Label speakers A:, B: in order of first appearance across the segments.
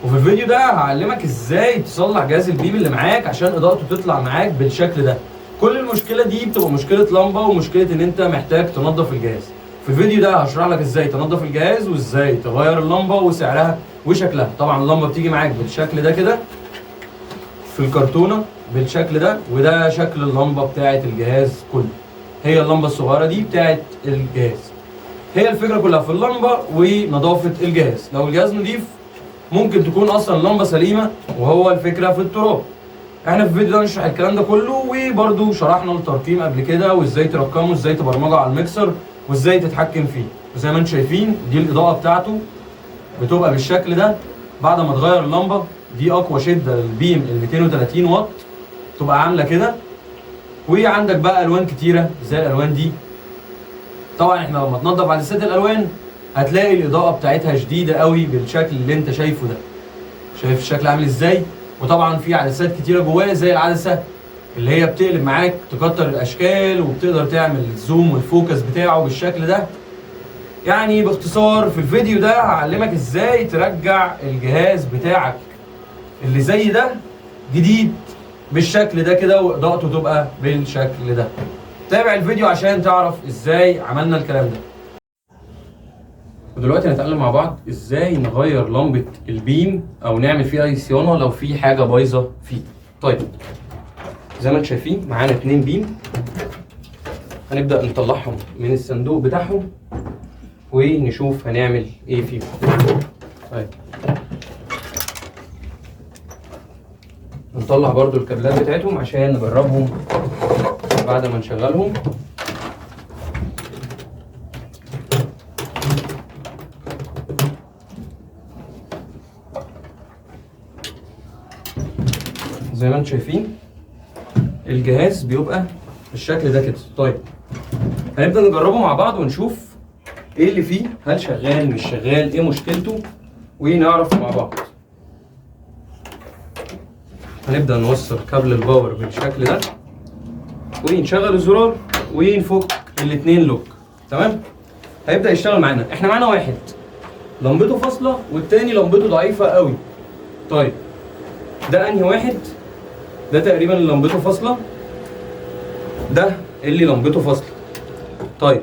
A: وفي الفيديو ده هعلمك ازاي تصلح جهاز ال beam اللي معاك عشان اضاءته تطلع معاك بالشكل ده. كل المشكلة دي بتبقى مشكلة لمبة ومشكلة ان انت محتاج تنظف الجهاز. في الفيديو ده هشرح لك ازاي تنظف الجهاز وازاي تغير اللمبة وسعرها وشكلها. طبعا اللمبة بتيجي معاك بالشكل ده كده في الكرتونه بالشكل ده، وده شكل اللمبة بتاعه الجهاز كله. هي اللمبة الصغيرة دي بتاعه الجهاز. هي الفكرة كلها في اللمبة ونظافه الجهاز. لو الجهاز نظيف ممكن تكون اصلا اللمبة سليمة، وهو الفكرة في التراب. احنا في الفيديو ده هنشرح الكلام ده كله، وبرده شرحنا الترقيم قبل كده وازاي ترقمه وازاي تبرمجه على الميكسر وازاي تتحكم فيه. وزي ما انتم شايفين دي الاضاءة بتاعته بتبقى بالشكل ده بعد ما تغير اللمبة. دي اقوى شده لل beam ال 230 واط، تبقى عامله كده. وعندك بقى الوان كتيرة زي الالوان دي. طبعا احنا لما تنضف عدسات الالوان هتلاقي الاضاءة بتاعتها شديدة قوي بالشكل اللي انت شايفه ده. شايف الشكل عامل ازاي؟ وطبعا في عدسات كتيرة جواه زي العدسة اللي هي بتقلب معاك تكتر الاشكال، وبتقدر تعمل ال zoom وال focus بتاعه بالشكل ده. يعني باختصار في الفيديو ده هعلمك ازاي ترجع الجهاز بتاعك اللي زي ده جديد بالشكل ده كده، واضاءته تبقى بالشكل ده. تابع الفيديو عشان تعرف ازاي عملنا الكلام ده. ودلوقتي هنتعلم مع بعض ازاي نغير لمبة ال beam او نعمل فيها اي صيانة لو في حاجة بايظة فيه. طيب زي ما انتم شايفين معانا 2 beam، هنبدأ نطلعهم من الصندوق بتاعهم ونشوف هنعمل ايه فيهم. طيب نطلع برضو الكابلات بتاعتهم عشان نجربهم بعد ما نشغلهم. زي ما انتم شايفين الجهاز بيبقى بالشكل ده كده. طيب هنبدأ نجربه مع بعض ونشوف ايه اللي فيه، هل شغال مش شغال، ايه مشكلته، ونعرف مع بعض. هنبدأ نوصل كابل ال power بالشكل ده ونشغل الزرار ونفك الاتنين lock. تمام، هيبدأ يشتغل معانا. احنا معانا واحد لمبته فاصلة والتاني لمبته ضعيفة قوي. طيب ده انهي واحد؟ ده تقريبا اللي لمبته فاصلة، ده اللي لمبته فاصلة. طيب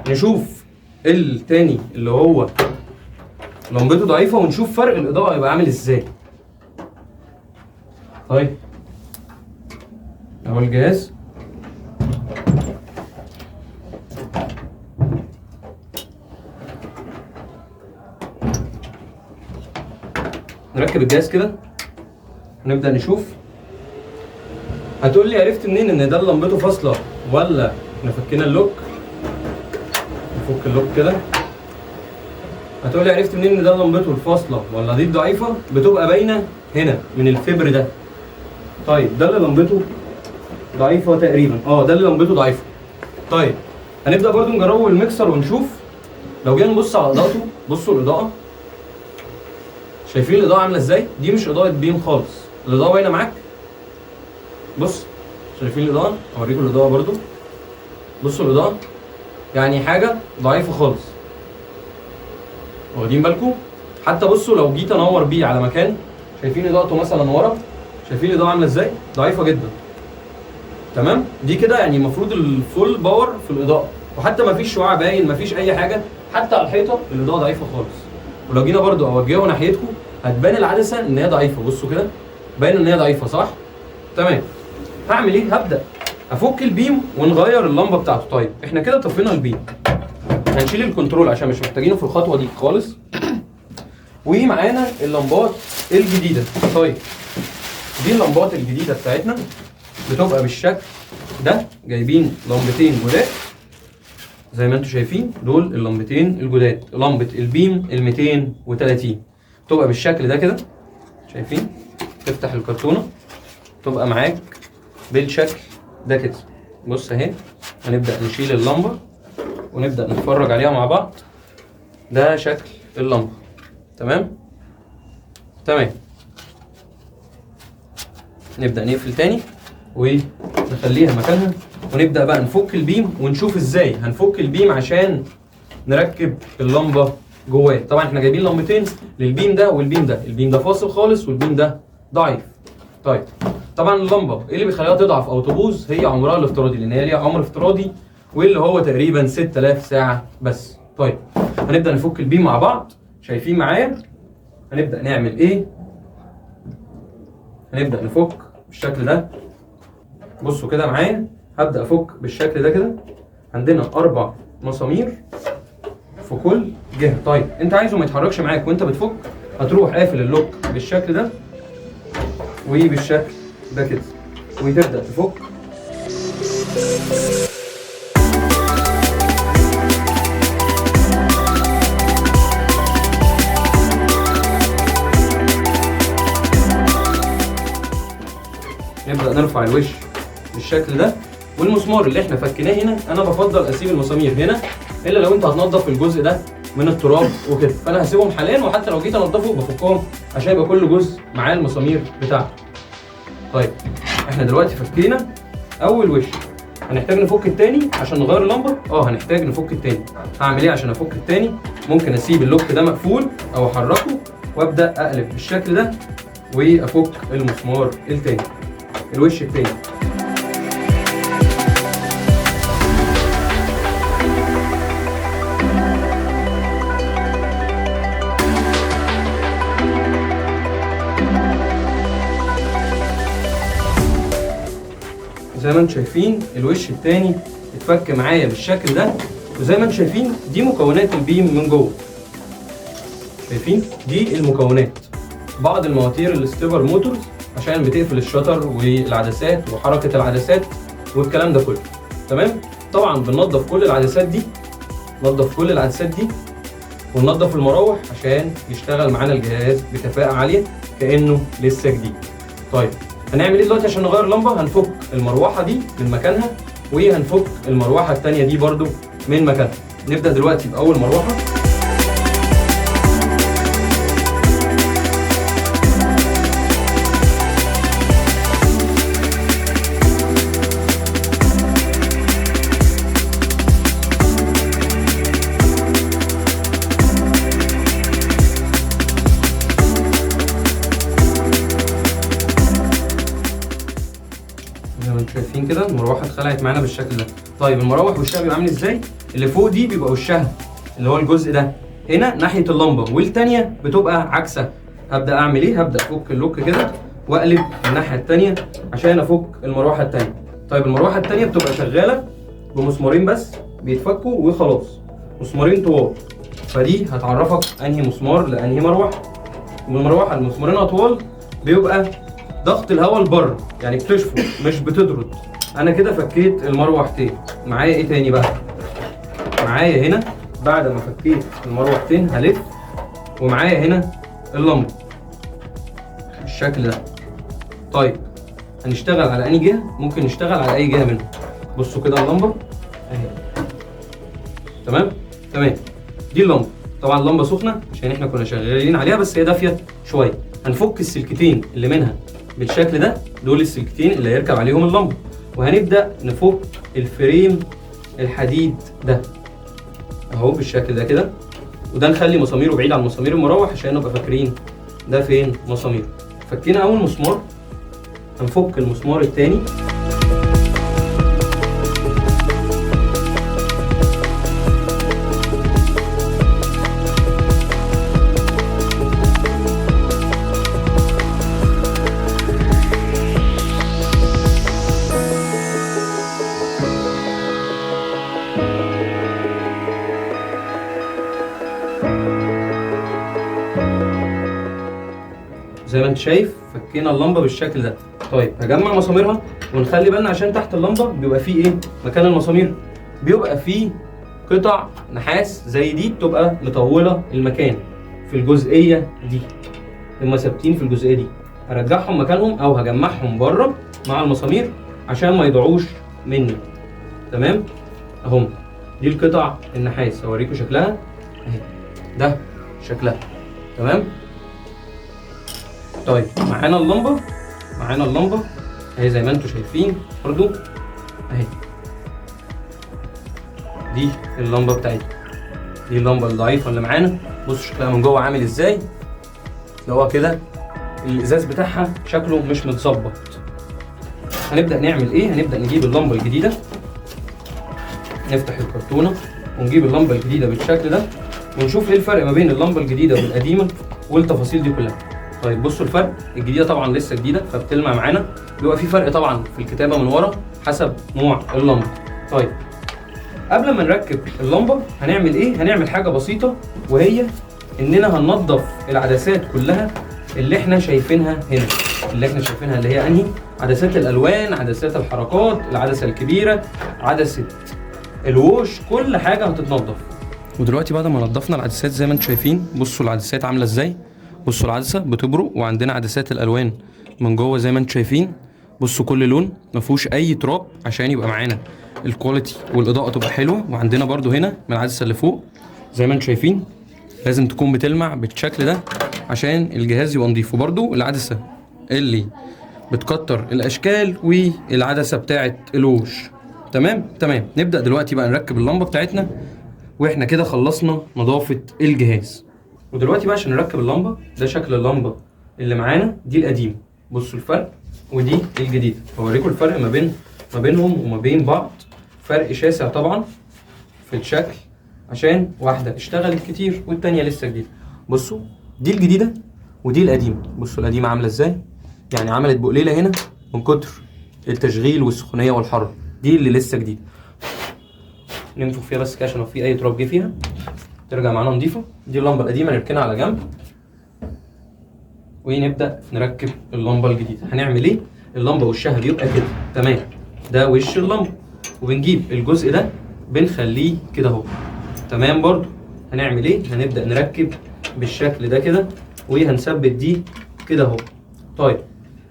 A: نشوف التاني اللي هو لمبته ضعيفة ونشوف فرق الإضاءة هيبقى عامل ازاي. طيب اهو الجهاز. نركب الجهاز كده ونبدأ نشوف. هتقول لي عرفت منين ان ده لمبته فاصلة ولا احنا فكينا ال lock؟ نفك ال lock كده. هتقول لي عرفت منين ان ده لمبته الفاصلة ولا دي الضعيفة؟ بتبقى باينة هنا من الفبر ده. طيب ده اللي لمبته ضعيفة تقريبا، ده اللي لمبته ضعيفة. طيب هنبدأ برضو نجربه بالميكسر ونشوف. لو جينا نبص على اضاءته، بصوا الإضاءة، شايفين الإضاءة عاملة ازاي؟ دي مش إضاءة beam خالص، الإضاءة باينة معاك. بص شايفين الإضاءة؟ أوريكم الإضاءة برضو. بصوا الإضاءة، يعني حاجة ضعيفة خالص، واخدين بالكم؟ حتى بصوا لو جيت أنور بيه على مكان، شايفين إضاءته مثلا ورا، شايفين الإضاءة عاملة ازاي؟ ضعيفة جدا. تمام؟ دي كده يعني المفروض ال full power في الإضاءة، وحتى مفيش شعاع باين، مفيش أي حاجة، حتى على الحيطة الإضاءة ضعيفة خالص. ولو جينا برضو أوجهه ناحيتكم هتبان العدسة إن هي ضعيفة. بصوا كده باين إن هي ضعيفة، صح؟ تمام. هعمل إيه؟ هبدأ أفك ال beam ونغير اللمبة بتاعته. طيب إحنا كده طفينا ال beam، هنشيل ال control عشان مش محتاجينه في الخطوة دي خالص، ومعانا اللمبات الجديدة. طيب دي اللمبات الجديدة بتاعتنا، بتبقى بالشكل ده. جايبين لمبتين جداد زي ما انتم شايفين، دول اللمبتين الجداد، لمبة ال beam ال 230 تبقى بالشكل ده كده، شايفين؟ تفتح الكرتونة تبقى معاك بالشكل ده كده. بص اهي، هنبدأ نشيل اللمبة ونبدأ نتفرج عليها مع بعض. ده شكل اللمبة. تمام؟ تمام. نبدأ نقفل تاني ونخليها مكانها، ونبدأ بقى نفك ال beam ونشوف ازاي هنفك ال beam عشان نركب اللمبة جواه. طبعا احنا جايبين لمبتين لل beam ده وال beam ده، ال beam ده فاصل خالص وال beam ده ضعيف. طيب طبعا اللمبة ايه اللي بيخليها تضعف او تبوظ؟ هي عمرها الافتراضي، لان هي ليها عمر افتراضي واللي هو تقريبا 6000 ساعة بس. طيب هنبدا نفك ال beam مع بعض، شايفين معايا؟ هنبدا نعمل ايه؟ هنبدا نفك بالشكل ده. بصوا كده معايا، هبدا افك بالشكل ده كده. عندنا 4 مسامير في كل جهة. طيب انت عايزه ما يتحركش معاك وانت بتفك، هتروح قافل ال lock بالشكل ده وبالشكل ده كده، وتبدا تفك. نبدا نرفع الوش بالشكل ده، والمسمار اللي احنا فكناه هنا انا بفضل اسيب المسامير هنا، الا لو انت هتنضف الجزء ده من التراب وكده، فانا هسيبهم حاليا، وحتى لو جيت انضفه بفكهم عشان يبقى كل جزء معاه المسامير بتاعته. طيب احنا دلوقتي فكينا اول وش، هنحتاج نفك التاني عشان نغير اللمبة. هنحتاج نفك التاني. هعمل ايه عشان افك التاني؟ ممكن اسيب ال lock ده مقفول او احركه وابدا اقلب بالشكل ده وافك المسمار التاني، الوش التاني. زي ما انتم شايفين الوش التاني اتفك معايا بالشكل ده، وزي ما انتم شايفين دي مكونات ال beam من جوه. شايفين دي المكونات، بعض المواتير ال stepper motors عشان بتقفل ال shutter والعدسات وحركة العدسات والكلام ده كله. تمام؟ طبعا بننضف كل العدسات دي، ننضف كل العدسات دي وننضف المراوح عشان يشتغل معانا الجهاز بكفاءة عالية كأنه لسه جديد. طيب هنعمل ايه دلوقتي عشان نغير اللمبة؟ هنفك المروحة دي من مكانها، وهنفك المروحة التانية دي برضو من مكانها. نبدأ دلوقتي بأول مروحة. زي ما انتم شايفين كده المروحة اتخلعت معانا بالشكل ده. طيب المراوح وشها بيبقى عامل ازاي؟ اللي فوق دي بيبقى وشها اللي هو الجزء ده هنا ناحية اللمبة، والتانية بتبقى عكسها. هبدا اعمل ايه؟ هبدا افك ال lock كده واقلب الناحية التانية عشان افك المروحة التانية. طيب المروحة التانية بتبقى شغالة بمسمارين بس بيتفكوا وخلاص، مسمارين طوال، فدي هتعرفك انهي مسمار لانهي مروحة. والمروحه المسمارين اطوال بيبقى ضغط الهواء لبره، يعني بتشفط مش بتضرب. انا كده فكيت المروحتين. معايا ايه تاني بقى؟ معايا هنا بعد ما فكيت المروحتين هلف، ومعايا هنا اللمبة بالشكل ده. طيب هنشتغل على انهي جهة؟ ممكن نشتغل على اي جهة منهم. بصوا كده اللمبة اهي. تمام تمام، دي اللمبة. طبعا اللمبة سخنة عشان احنا كنا شغالين عليها، بس هي دافيه شوية. هنفك السلكتين اللي منها بالشكل ده، دول السلكتين اللي هيركب عليهم اللمبة، وهنبدا نفك الفريم الحديد ده اهو بالشكل ده كده، وده نخلي مساميره بعيد عن مسامير المراوح عشان نبقى فاكرين ده فين مساميره. فكينا اول مسمار، هنفك المسمار الثاني. زي ما انت شايف فكينا اللمبة بالشكل ده. طيب هجمع مساميرها، ونخلي بالنا عشان تحت اللمبة بيبقى فيه ايه مكان المسامير؟ بيبقى فيه قطع نحاس زي دي بتبقى مطولة المكان في الجزئية دي، هما ثابتين في الجزئية دي. هرجعهم مكانهم او هجمعهم بره مع المسامير عشان ما يضيعوش مني. تمام اهم دي القطع النحاس، اوريكم شكلها اهي، ده شكلها. تمام. طيب معانا اللمبة، معانا اللمبة اهي زي ما انتم شايفين برضو اهي، دي اللمبة بتاعتنا، دي اللمبة الضعيفة اللي معانا. بصوا شكلها من جوه عامل ازاي، اللي هو كده الازاز بتاعها شكله مش متظبط. هنبدا نعمل ايه؟ هنبدا نجيب اللمبة الجديدة، نفتح الكرتونه ونجيب اللمبة الجديدة بالشكل ده، ونشوف ايه الفرق ما بين اللمبة الجديدة والقديمه والتفاصيل دي كلها. طيب بصوا الفرق، الجديدة طبعا لسه جديدة فبتلمع معانا، بيبقى في فرق طبعا في الكتابة من ورا حسب نوع اللمبة. طيب قبل ما نركب اللمبة هنعمل ايه؟ هنعمل حاجة بسيطة، وهي اننا هننضف العدسات كلها اللي احنا شايفينها هنا، اللي احنا شايفينها اللي هي انهي؟ عدسات الالوان، عدسات الحركات، العدسة الكبيرة، عدسة الوش، كل حاجة هتتنضف. ودلوقتي بعد ما نضفنا العدسات زي ما انتم شايفين، بصوا العدسات عامله ازاي. بصوا العدسة بتبرق، وعندنا عدسات الالوان من جوه زي ما انتم شايفين. بصوا كل لون ما فيهوش اي تراب عشان يبقى معانا ال quality والاضاءة تبقى حلوة. وعندنا برده هنا من العدسة اللي فوق زي ما انتم شايفين لازم تكون بتلمع بالشكل ده عشان الجهاز يبقى نضيف. وبرده العدسة اللي بتكتر الاشكال والعدسه بتاعه الوش. تمام تمام. نبدا دلوقتي بقى نركب اللمبة بتاعتنا، واحنا كده خلصنا نظافة الجهاز. ودلوقتي بقى عشان نركب اللمبة، ده شكل اللمبة اللي معانا، دي القديمة بصوا الفرق، ودي الجديدة. هوريكم الفرق ما بينهم وما بين بعض، فرق شاسع طبعا في الشكل عشان واحدة اشتغلت كتير والتانية لسه جديدة. بصوا دي الجديدة ودي القديمة. بصوا القديمة عامله ازاي، يعني عملت بقليله هنا من كتر التشغيل والسخونيه والحر. دي اللي لسه جديدة، ننفخ فيها بس كده عشان لو في اي تراب جه فيها ترجع معانا نضيفه. دي اللمبة القديمة نركنها على جنب، ونبدا نركب اللمبة الجديدة. هنعمل ايه؟ اللمبة وشها بيبقى كده، تمام، ده وش اللمبة، وبنجيب الجزء ده بنخليه كده اهو، تمام. برضو هنعمل ايه؟ هنبدا نركب بالشكل ده كده، وهنثبت دي كده اهو. طيب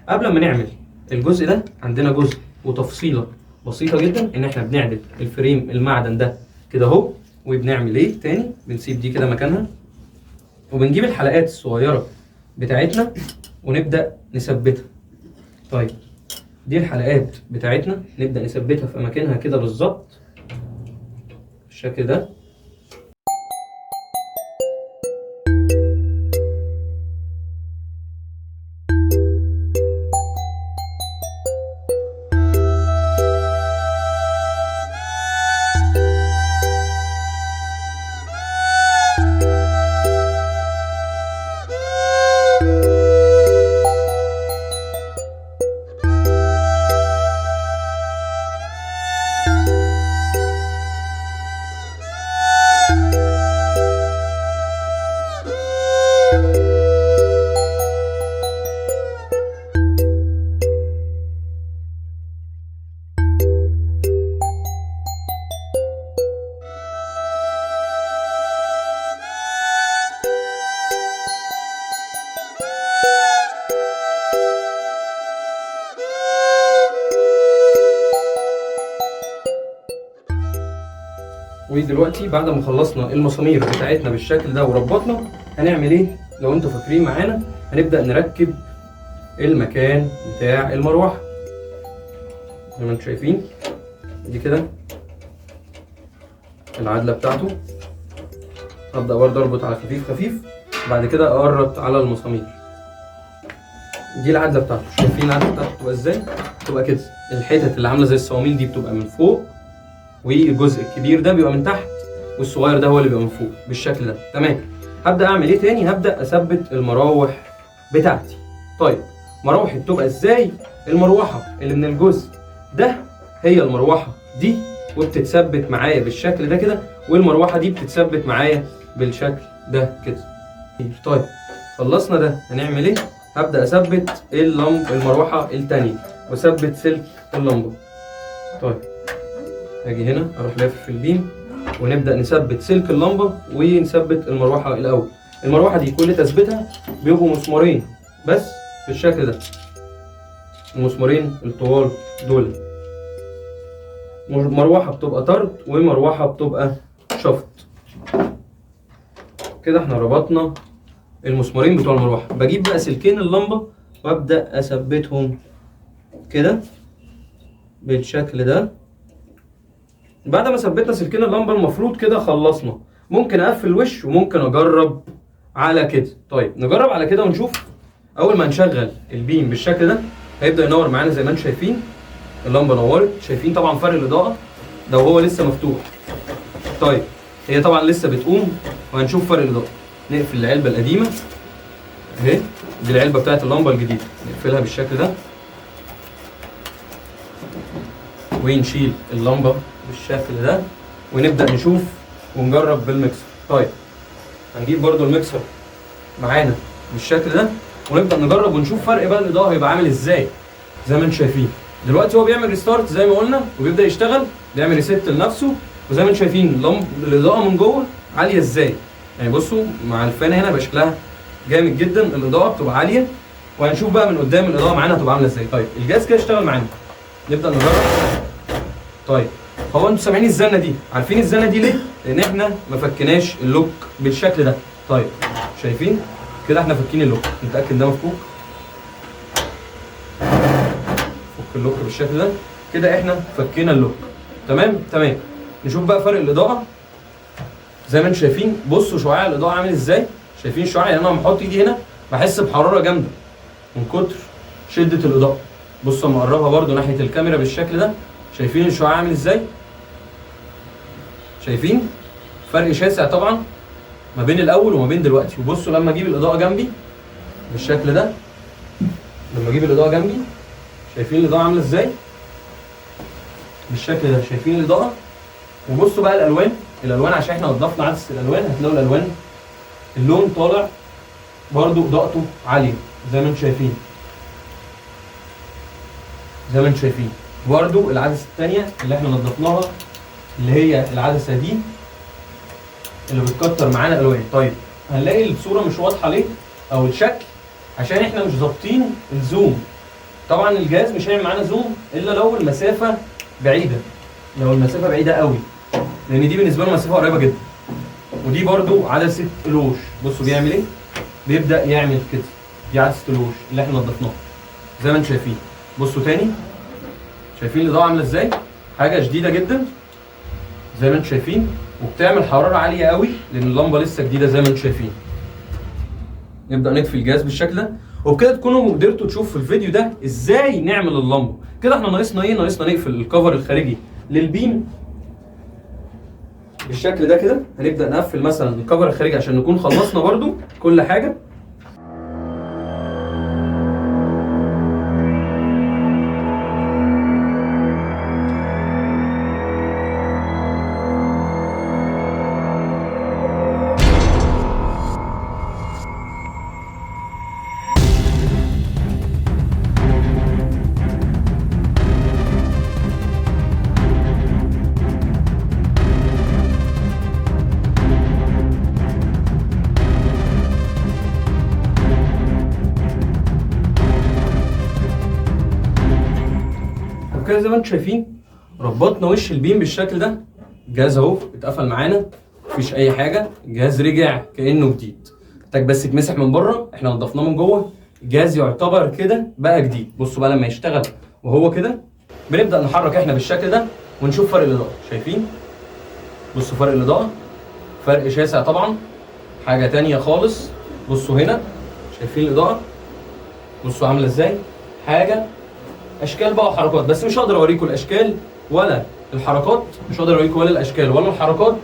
A: قبل ما نعمل الجزء ده عندنا جزء وتفصيله بسيطة جدا، ان احنا بنعدل الفريم المعدن ده كده اهو. وبنعمل ايه تاني؟ بنسيب دي كده مكانها، وبنجيب الحلقات الصغيرة بتاعتنا ونبدا نثبتها. طيب دي الحلقات بتاعتنا نبدا نثبتها في اماكنها كده بالظبط بالشكل ده. ودلوقتي بعد ما خلصنا المسامير بتاعتنا بالشكل ده وربطنا، هنعمل ايه؟ لو انتوا فاكرين معانا هنبدأ نركب المكان بتاع المروحة زي ما انتوا شايفين. دي كده العدلة بتاعته، هبدأ برضه اربط على خفيف خفيف، بعد كده اقرط على المسامير. دي العدلة بتاعته، شايفين العدلة بتاعته بتبقى ازاي؟ بتبقى كده، الحتت اللي عاملة زي الصواميل دي بتبقى من فوق، والجزء الكبير ده بيبقى من تحت، والصغير ده هو اللي بيبقى من فوق بالشكل ده. تمام. هبدأ اعمل ايه تاني؟ هبدأ اثبت المراوح بتاعتي. طيب مراوحي بتبقى ازاي؟ المروحة اللي من الجزء ده هي المروحة دي، وبتتثبت معايا بالشكل ده كده، والمروحة دي بتتثبت معايا بالشكل ده كده. طيب خلصنا ده، هنعمل ايه؟ هبدأ اثبت المروحة التانية، واثبت سلك اللمبة. طيب اجي هنا اروح لافف في البيم، ونبدأ نثبت سلك اللمبة ونثبت المروحة الأول. المروحة دي كل تثبيتها بيبقوا مسمارين بس بالشكل ده، المسمارين الطوال دول. مروحة بتبقى طرد ومروحة بتبقى شفط. كده احنا ربطنا المسمارين بتوع المروحة. بجيب بقى سلكين اللمبة وابدأ اثبتهم كده بالشكل ده. بعد ما ثبتنا سلكين اللمبة المفروض كده خلصنا. ممكن اقفل الوش وممكن اجرب على كده. طيب نجرب على كده ونشوف. اول ما نشغل البيم بالشكل ده هيبدا ينور معانا زي ما انتم شايفين، اللمبة نورت. شايفين طبعا فرق الاضاءة ده وهو لسه مفتوح. طيب هي طبعا لسه بتقوم وهنشوف فرق الاضاءة. نقفل العلبة القديمة اهي، دي العلبة بتاعت اللمبة الجديدة، نقفلها بالشكل ده ونشيل اللمبة بالشكل ده ونبدا نشوف ونجرب بالميكسر. طيب هنجيب برضو الميكسر معانا بالشكل ده ونبدا نجرب ونشوف فرق بقى الاضاءة هيبقى عامل ازاي. زي ما انتم شايفين دلوقتي هو بيعمل restart زي ما قلنا وبيبدا يشتغل، بيعمل reset لنفسه. وزي ما انتم شايفين الاضاءة من جوه عالية ازاي، يعني بصوا مع ال fan هنا بقى شكلها جامد جدا، الاضاءة بتبقى عالية. وهنشوف بقى من قدام الاضاءة معانا هتبقى عامله ازاي. طيب الجهاز كده اشتغل معانا، نبدا نجرب. طيب هو انتوا سامعين الزنه دي؟ عارفين الزنه دي ليه؟ لان احنا ما فكناش ال lock بالشكل ده. طيب شايفين كده احنا فكين ال lock، نتاكد ده مفكوك. فك ال lock بالشكل ده كده، احنا فكينا ال lock. تمام تمام. نشوف بقى فرق الاضاءة زي ما انتم شايفين. بصوا شعاع الاضاءة عامل ازاي، شايفين شعاع؟ يعني انا لما احط ايدي هنا بحس بحرارة جامدة من كتر شده الاضاءة. بصوا اما اقربها برده ناحية الكاميرا بالشكل ده، شايفين الشعاع عامل ازاي؟ شايفين فرق شاسع طبعا ما بين الاول وما بين دلوقتي. وبصوا لما اجيب الاضاءة جنبي بالشكل ده، لما اجيب الاضاءة جنبي شايفين الاضاءة عامله ازاي بالشكل ده، شايفين الاضاءة. وبصوا بقى الالوان، الالوان عشان احنا نضفنا عدسة الالوان هتلاقوا الالوان اللون طالع برضو اضاءته عالية زي ما انتم شايفين، زي ما انتم شايفين. برضو العدسة الثانية اللي احنا نضفناها اللي هي العدسة دي اللي بتكتر معانا الالوان. طيب هنلاقي الصورة مش واضحة ليه او الشكل؟ عشان احنا مش ظابطين ال zoom. طبعا الجهاز مش هيعمل معانا zoom الا لو المسافة بعيدة، لو المسافة بعيدة قوي، لان دي بالنسبة له مسافة قريبه جدا. ودي برضو عدسة الوش، بصوا بيعمل ايه، بيبدا يعمل كده. دي عدسة الوش اللي احنا نضفناها زي ما انتم شايفين. بصوا تاني، شايفين الاضاءة عامله ازاي؟ حاجة شديدة جدا زي ما انتم شايفين، وبتعمل حرارة عالية قوي لان اللمبة لسه جديدة زي ما انتم شايفين. نبدا نطفي الجهاز بالشكل ده، وبكده تكونوا قدرتوا تشوفوا في الفيديو ده ازاي نعمل اللمبة. كده احنا ناقصنا ايه؟ ناقصنا نقفل الكفر الخارجي للبيم بالشكل ده. كده هنبدا نقفل مثلا الكفر الخارجي عشان نكون خلصنا برضو كل حاجة. كده زي ما انتم شايفين ربطنا وش البيم بالشكل ده، الجهاز اهو اتقفل معانا مفيش اي حاجة، الجهاز رجع كانه جديد. محتاج بس يتمسح من بره، احنا نضفناه من جوه، الجهاز يعتبر كده بقى جديد. بصوا بقى لما يشتغل وهو كده، بنبدا نحرك احنا بالشكل ده ونشوف فرق الاضاءة. شايفين؟ بصوا فرق الاضاءة، فرق شاسع طبعا، حاجة تانية خالص. بصوا هنا شايفين الاضاءة، بصوا عامله ازاي، حاجة اشكال بقى وحركات، بس مش هقدر اوريكم الاشكال ولا الحركات، مش هقدر اوريكم ولا الاشكال ولا الحركات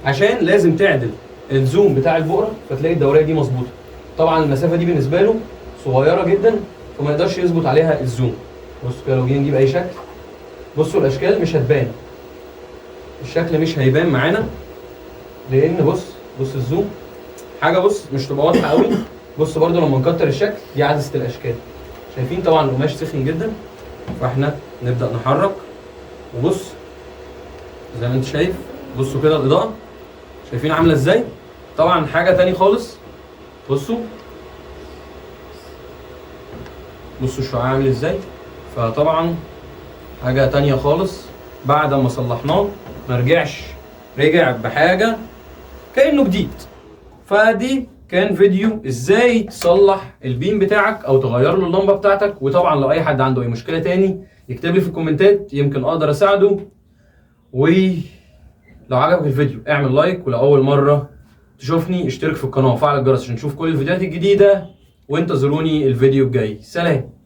A: عشان لازم تعدل الزوم بتاع البقرة فتلاقي الدورية دي مظبوطة. طبعا المسافة دي بالنسبة له صغيرة جدا فما يقدرش يظبط عليها الزوم. بصوا كده لو جينا نجيب اي شكل، بصوا الاشكال مش هتبان، الشكل مش هيبان معانا لان بص الزوم حاجة، بص مش تبقى واضحة قوي. بص برده لما نكتر الشكل دي عدسة الاشكال، شايفين؟ طبعا القماش سخن جدا فاحنا نبدا نحرك. وبص زي ما انت شايف، بصوا كده الاضاءة شايفين عامله ازاي؟ طبعا حاجة تاني خالص. بصوا الشعاع عامل ازاي، فطبعا حاجة تانية خالص. بعد ما صلحناه ما رجعش، رجع بحاجة كانه جديد. فدي كان فيديو ازاي تصلح البيم بتاعك او تغير له اللمبة بتاعتك. وطبعا لو اي حد عنده اي مشكلة تاني يكتب لي في الكومنتات، يمكن اقدر اساعده. لو عجبك الفيديو اعمل like، ولو اول مرة تشوفني اشترك في القناة وفعل الجرس عشان تشوف كل الفيديوهات الجديدة، وانتظروني الفيديو الجاي. سلام.